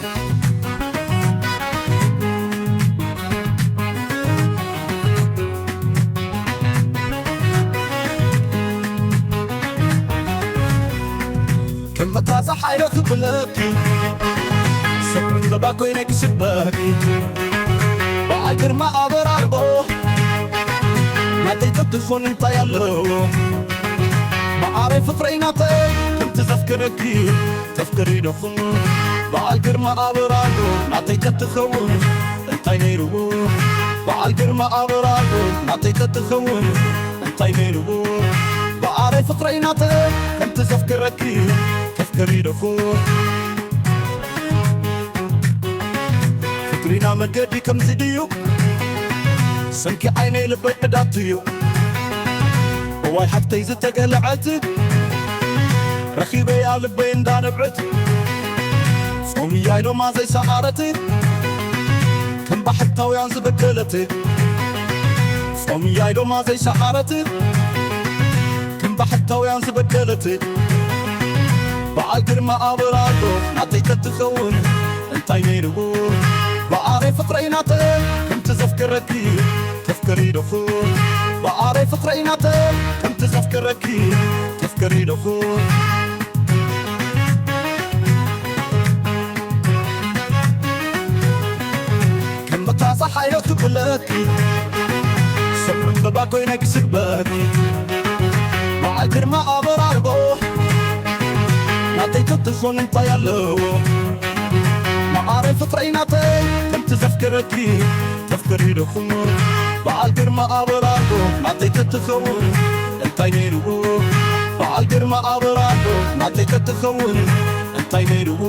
ከም መታዛ ሓይሎ ክብለኪ ሰብ ዕምበባ ኮይነ ክስበኪ በዓል ግርማ ኣበራርቦ ናተይ ተትኾን እንታይ ኣለዎ ማዓረይ ፍቕረይ ናተይ ከምቲ ዘፍቅረኪ ተፍቅሪ ዶ በዓል ግርማ ኣበራዶ ናተይ ተትኸውን እንታይ ነይርዎ በዓል ግርማ ኣበራዶ ናተይ ተትኸውን እንታይ ነይርዎ በዓረይ ፍቕረይ ናተይ ከምቲ ዘፍቅረኪ ተፍቅሪ ዶ ፍቕሪና መገዲ ከምዚ ድዩ ሰንኪ ዓይነይ ልበይ ዕዳቱ እዩ እዋይ ሓፍተይ ዝተገለዐት ረኺበያ ልበይ እንዳነብዐት ጾምያይ ዶማ ዘይሰዓረት ከም ባሕታውያን ዝበደለት ጾምያይ ዶማ ዘይሰዓረት ከም ባሕታውያን ዝበደለት በዓል ግርማ ኣበራዶ ናተይ ተትኸውን እንታይ ነይርዎ በዓረይ ፍቕረይ ናተይ ከምቲ ዘፍቅረኪ ተፍቅሪ ዶ በዓረይ ፍቕረይ ናተይ ከምቲ ዘፍቅረኪ ተፍቅሪ ዶ ከም መታዛ ሓይሎ ክብለኪ ሰብ ዕምበባ ኮይነ ክስበኪ በዓል ግርማ ኣበራርቦ ናተይ ተትኾን እንታይ ኣለዎ መዓረይ ፍቕረይ ናተይ ከምቲ ዘፍቅረኪ ተፍቅሪ ዶ በዓል ግርማ ኣበራርቦ ናተይ ተትኸውን እንታይ ነይርዎ በዓል ግርማ ኣበራርቦ ናተይ ተትኸውን እንታይ ነይርዎ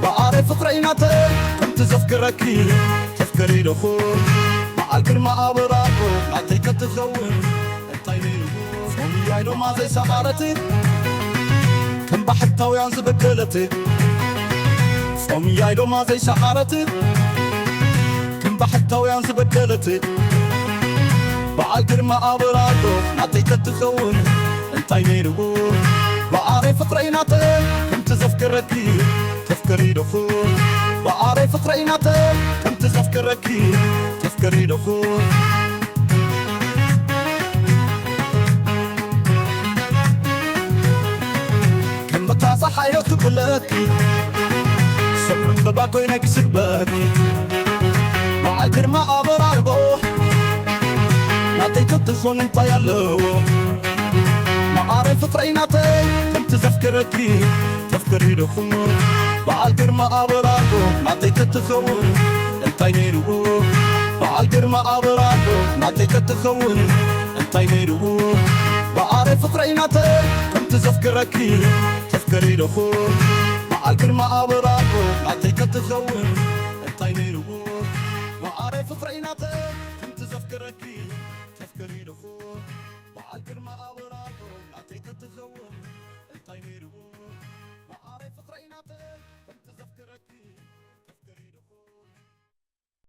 በዓረይ ፍቕረይ ናተይ ከምቲ ዘፍቅረኪ ተፍቅሪ ዶ በዓል ግርማ ኣበራርቦ ናተይ ተትኸውን እንታይ ነይርዎ ጾምያይ ዶማ ዘይሰዓረት ከም ባሕታውያን ዝበደለት ጾምያይ ዶማ ዘይሰዓረት ከም ባሕታውያን ዝበደለት በዓል ግርማ ኣበራዶ ናተይ ተትኸውን እንታይ ነይርዎ በዓረይ ፍቕረይ ናተይ ከምቲ ዘፍቅረኪ ተፍቅሪ ዶ በዓረይ ፍቕረይ ናተይ ከምቲ ዘፍቅረኪ ተፍቅሪ ዶ ከም መታዛ ሓይሎ ክብለኪ ሰብ ዕምበባ ኮይነ ክስበኪ በዓል ግርማ ኣበራርቦ ናተይ ተትኾን እንታይ ኣለዎ መዓረይ ፍቕረይ ናተይ ከምቲ ዘፍቅረኪ ተፍቅሪ ዶ በዓል ግርማ ኣበራርቦ ናተይ ተትኸውን እንታይ ነይርዎ በዓል ግርማ ኣበራርቦ ናተይ ተትኸውን እንታይ ነይርዎ በዓረይ ፍቕረይ ናተይ ከምቲ ዘፍቅረኪ ተፍቅሪ ዶ በዓል ግርማ ኣበራርቦ ናተይ ተትኸውን እንታይ ነይርዎ በዓረይ ፍቕረይ ናተይ ከምቲ ዘፍቅረኪ ተፍቅሪ ዶ በዓል ግርማ ኣበራርቦ ናተይ ተትኸውን እንታይ ነይርዎ በዓረይ ፍቕረይ ናተይ ከምቲ ዘፍቅረኪ